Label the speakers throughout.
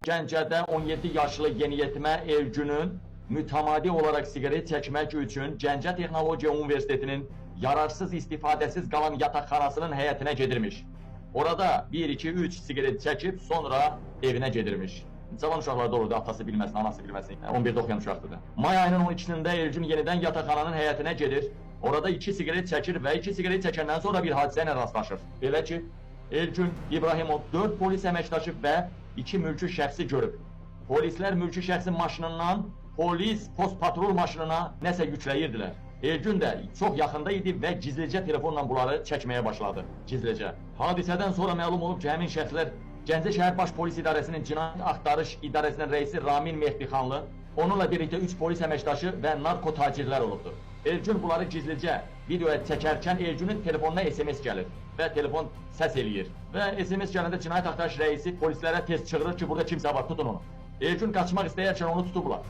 Speaker 1: Gəncədə 17 yaşlı yeniyetmə Elgünün mütəmadi olaraq siqaret çəkmək üçün Gəncə Texnologiya Universitetinin yararsız, istifadəsiz qalan yataqxanasının həyətinə gedirmiş. Orada 1, 2, 3 siqaret çəkib sonra evinə gedirmiş. Cavan uşaqlarda olurdu, atası bilməsin, anası bilməsin. 11-də oxuyan uşaqdır da. May ayının 12-sində Elgün yenidən yataqxananın həyətinə gedir. Orada 2 siqaret çəkir və 2 siqaret çəkəndən sonra bir hadisə ilə rastlaşır. Belə ki, Elgün İbrahimov 4 polis əməkdaşı və 2 mülki şəxsi görüb. Polislər mülki şəxsin maşınından polis post patrul maşınına nəsə yükləyirdilər. Elgün də çox yaxında idi və gizlicə telefonla bunları çəkməyə başladı. Gizlicə. Hadisədən sonra məlum olub ki, həmin şəxslər Gəncə şəhər Baş Polis İdarəsinin Cinayət Axtarış İdarəsinin rəisi Ramin Mehdixanlı, onunla birlikdə 3 polis əməkdaşı və narko tacirlər olubdur. Elgün bunları gizlicə videoya çəkərkən Elgünün telefonuna SMS gəlir və telefon səs eləyir. Və SMS gələndə Cinayət Axtarış rəisi polislərə tez çığırır ki, burada kimsə var, tutun onu. Elgün qaçmaq istəyərkən onu tutublar.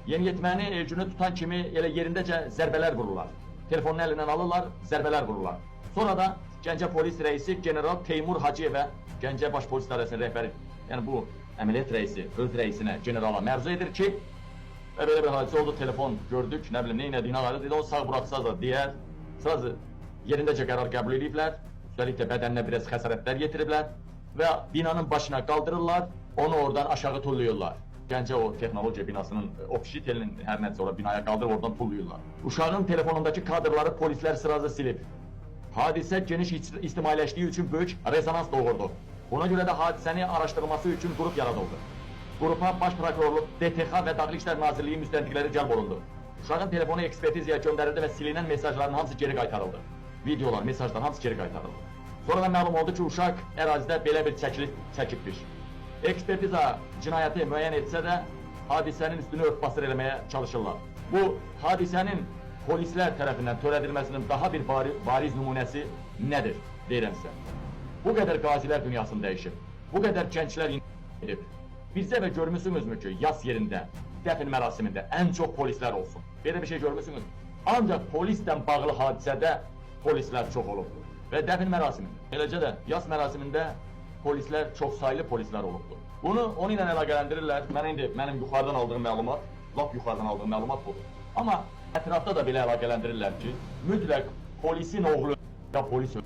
Speaker 1: Yeniyetməni Elgünü tutan kimi elə yerindəcə zərbələr vururlar. Telefonunu əlindən alırlar, zərbələr vururlar. Sonra da Gəncə polis rəisi general Teymur Hacıyevə, Gəncə Baş Polis İdarəsinin rəhbəri, yəni bu əməliyyat rəisi öz rəisinə, generala məruz edir ki, və belə bir hadisə oldu, telefon gördük, nə bilim, nə elədiyini ağardı, dedi, o sağ buraxsa da deyər. Srazı yerindəcə qərar qəbul ediblər, üstəlik də bədəninə biraz xəsarətlər yetiriblər və binanın başına qaldırırlar, onu oradan aşağı tulluyurlar. Gəncə o texnologiya binasının ofisi telinin hər nəsə ora binaya qaldırıb oradan tulluyurlar. Uşağın telefonundakı kadrları polislər srazı silib. Hadisə geniş ictimailəşdiyi üçün böyük rezonans doğurdu. Buna görə də hadisəni araşdırılması üçün qrup yaradıldı. Qrupa Baş Prokurorluq, DTX və Daxili İşlər Nazirliyi müstəntiqləri cəlb olundu. Uşağın telefonu ekspertizaya göndərildi və silinən mesajların hamısı geri qaytarıldı. Videolar, mesajlar hamısı geri qaytarıldı. Sonradan məlum oldu ki, uşaq ərazidə belə bir çəkiliş çəkibmiş. Ekspertiza cinayəti müəyyən etsə də hadisənin üstünü örtbasdır eləməyə çalışırlar. Bu hadisənin polislər tərəfindən törədilməsinin daha bir bariz nümunəsi nədir deyirəm sizə. Bu qədər qazilər dünyasını dəyişib. Bu qədər gənclər edib. Bizdə və görmüsünüzmü ki, yas yerində, dəfn mərasimində ən çox polislər olsun? Belə bir şey görmüsünüz? Ancaq polislə bağlı hadisədə polislər çox olubdur. Və dəfn mərasimində, eləcə də yas mərasimində polislər, çox saylı polislər olubdur. Bunu onun ilə əlaqələndirirlər. Mən indi mənim yuxarıdan aldığım məlumat, lap yuxarıdan aldığım məlumat budur. Amma ətrafda da belə əlaqələndirirlər ki, mütləq polisin oğlu ya polis.